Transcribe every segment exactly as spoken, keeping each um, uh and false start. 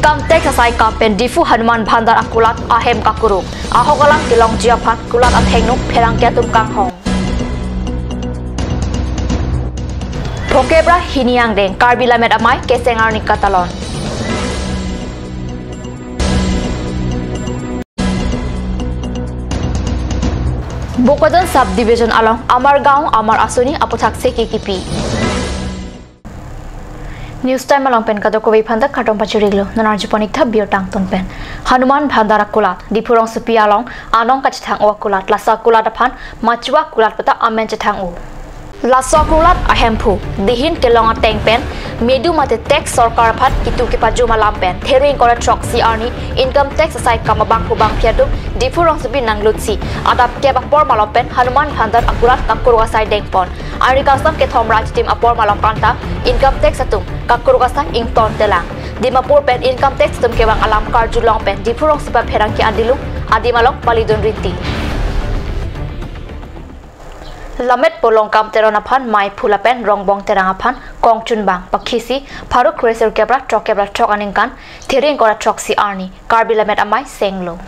Income tax asai kam pen Diphu Hanuman Bhandar akulat ahem kakuruk. Ahok alam kelongji aphan kulat athengno pherangke atum kanghong. Phokep ra hini angdeng Karbi Lammet Amei keseng arni katalon. Bokajan Sub Division along Amar Gaon Amar Asoni aputhak seke kipi. News Time along pen kadokave aphan ta kardom pachirilo. Non arjupon ik tha birta angton pen. Hanuman Bhandar akulat, Diphu rongsopi along anong kachethang-o akulat, laso akulat aphan machu akulat puta amen chethang-o. Laso akulat ahemphu, dihin kelong ateng pen medu mate tax sorkar aphan kitu kepajum alam pen, There ingkoi ra throksi arni income tax asai kam abangphu bangphi atum Diphu rongsopi nanglutsi, adap kep apor malom pen Hanuman Bhandar akulat kakuruk asai dengpon. Arni kangsam kethom ra achitim apor malom anta income tax atum kakuruk asai ingtontelang. Dimapur pen income tax atum kevang alam karjulong pen Diphu rongsopi apherangke adilung adim along palidun rinti. Lammet Polongkam Teron aphan mei phu lapen Rongbong Terang aphan kongchunbang pakhisi pharo kre sirkep ra throkkep ra throk aningkan There ingkoi ra throksi arni Karbi Lammet Amei senglo.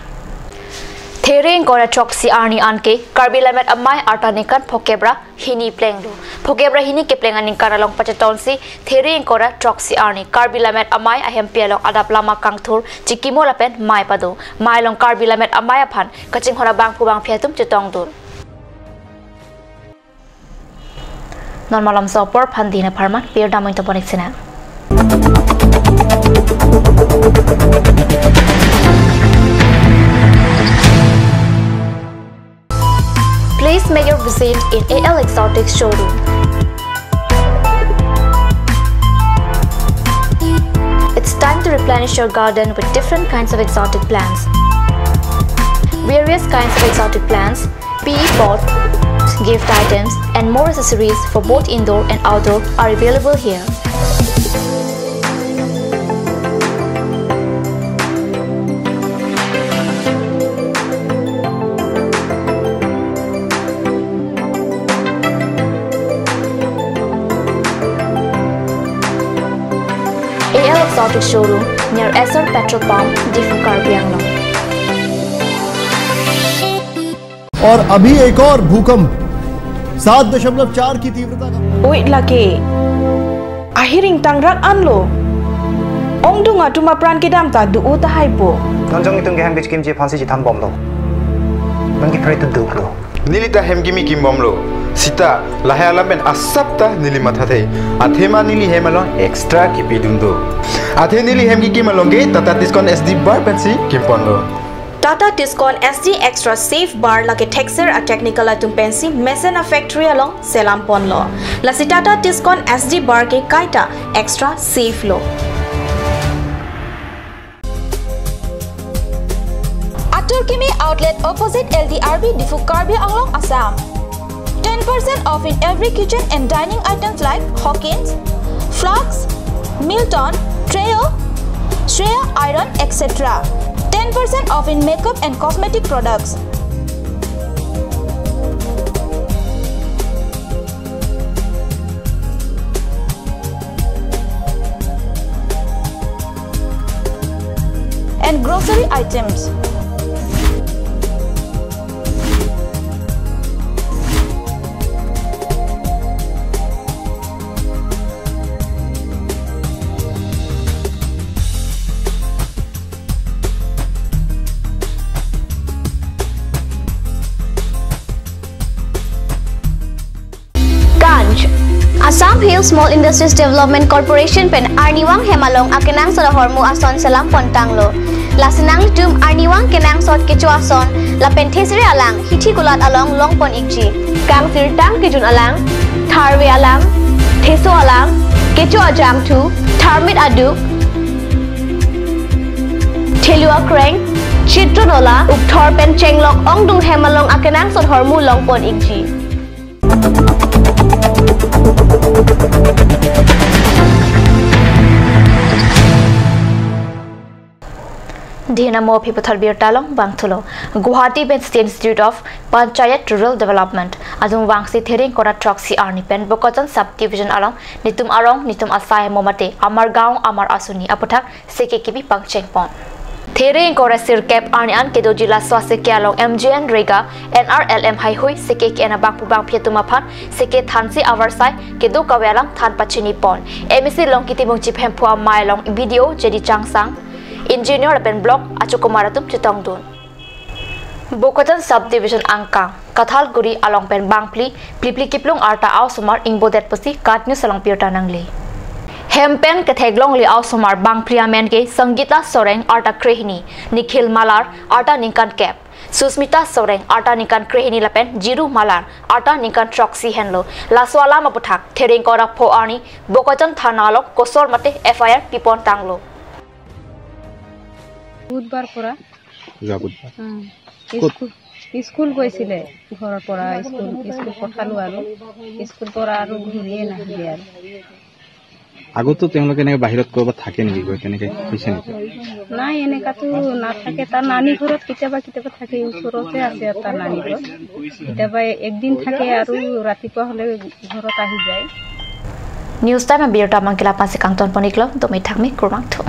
There ingkoi ra throksi arni anke Karbi Lammet Amei arta ningkan phokep ra hini plenglo. Phokep ra hini kepleng aningkan along pachetonsi There ingkoi ra throksi arni Karbi Lammet Amei ahempi along adap lama kangthur chikimo lapen mei pado. Mei along Karbi Lammet Amei aphan kachinghon abangphu bangphi atum chetongdun. Non malomso apor aphan dina pharman, birta amen to ponik sina. Please make your visit in A L Exotic Showroom. It's time to replenish your garden with different kinds of exotic plants. Various kinds of exotic plants, P E pots, gift items, and more accessories for both indoor and outdoor are available here. A L Exotic Showroom near Esso Petrol Pump, Diphu, Karbi Anglong. और अभी एक और भूकंप सात दशमलव चार की तीव्रता का। Oi lake. Ahiring tangrak anlo. Ongdung atum apran kedam ta do-o tahai po. Non jong itum kehem kechikimji aphansi chethan bomlo. Non kephere tu duklo. Neli ta hem kimi kim bomlo. Sita lahai alam pen asap ta neli mathathe. Athema neli hem along extra kipidun do. Athe neli hem kikim along ke Tata Tiscon S D bar pensi kimponlo. Tata Tiscon S D Extra Safe Bar lake thekser a-technical atum pensi mesen a-factory along selam ponlo. Lasi Tata Tiscon S D bar ke kaita extra safe lo. Atur Kimi Outlet opposite L D R B Diphu, Karbi Anglong, Assam. Ten percent off in every kitchen and dining items like Hawkins, Flax, Milton, Trio, Shreya Iron, et cetera. Ten percent off in makeup and cosmetic products. And grocery items. Ganj. Assam Hill Small Industries Development Corporation pen arnivang hem along akenangsot ahormu ason selam pontanglo. Lasi nanglitum arnivang kenangsot kecho ason lapen thesere alang hithi kulat along longpon ikji. Kangsirtang kejun alang, tharve alang, theso alang, kecho ajangthu, tharmit aduk, thelu akreng, chitron ola, ukthor pen chenglok ongdung hem along akenangsot ahormu longpon ikji. Dihena mo aphi puthot birta along vangthulo. Guwahati pen State Institute of Panchayat Rural Development adung vangsi Thering ingkoi ra throksi arni pen Bokajan Subdivision along netum arong, netum asai mo mate Amar Gaon Amar Asoni aputhak seke kebi pangchengpon. Thering ingkoi ra sirkep arni an kedoji laso aseke along MGNREGA, NRLM haihui seke ke-en abangphu bangphi atum aphan seke thansi avarsai kedo kave alam than pachinipon. MAC Longki Timung Chiphemphu amei along BDO J D Changsang, engineer lapen block achukumar atum chetongdun. Bokajan Subdivision angkang Kathalguri along pen bangphli phliphli kiplung arta a-osomar ingbodet pusi KAT News along birta nangle. Hem pen ketheklongle a-osomar bangphli amen ke Sangeeta Soreng arta krehini, Nikhil Malar arta ningkan kep, Susmita Soreng arta ningkan krehini lapen Jiru Malar arta ningkan throksi henlo. Laso alam aputhak Thering ingkoi ra pho arni Bokajan thana along kosor mate FIR pipon tanglo. বুধবাৰ পৰা। যোৱা বুধবাৰ। উম। ক'ত? School, school গৈছিলে, ঘৰৰ পৰা school, school পঠালো আৰু স্কুল পৰা আৰু ঘূৰিয়ে নাহিলে আৰু। আগতো তেওঁলোকে এনেকে বাহিৰত ক'ৰবাত থাকে নেকি, গৈ তেনেকে হৈছে নেকি? নাই, এনেকাতো নাথাকে। তাৰ নানী ঘৰত কেতিয়াবা কেতিয়াবা থাকে, ওচৰতে আছে আৰু তাৰ নানী ঘৰ। কেতিয়াবা একদিন থাকে আৰু ৰাতিপুৱা হ'লে ঘৰত আহি যায়। News Time abirta abangke la-an pensi kangtonpon-iklo, dome thakme, kurvangthu.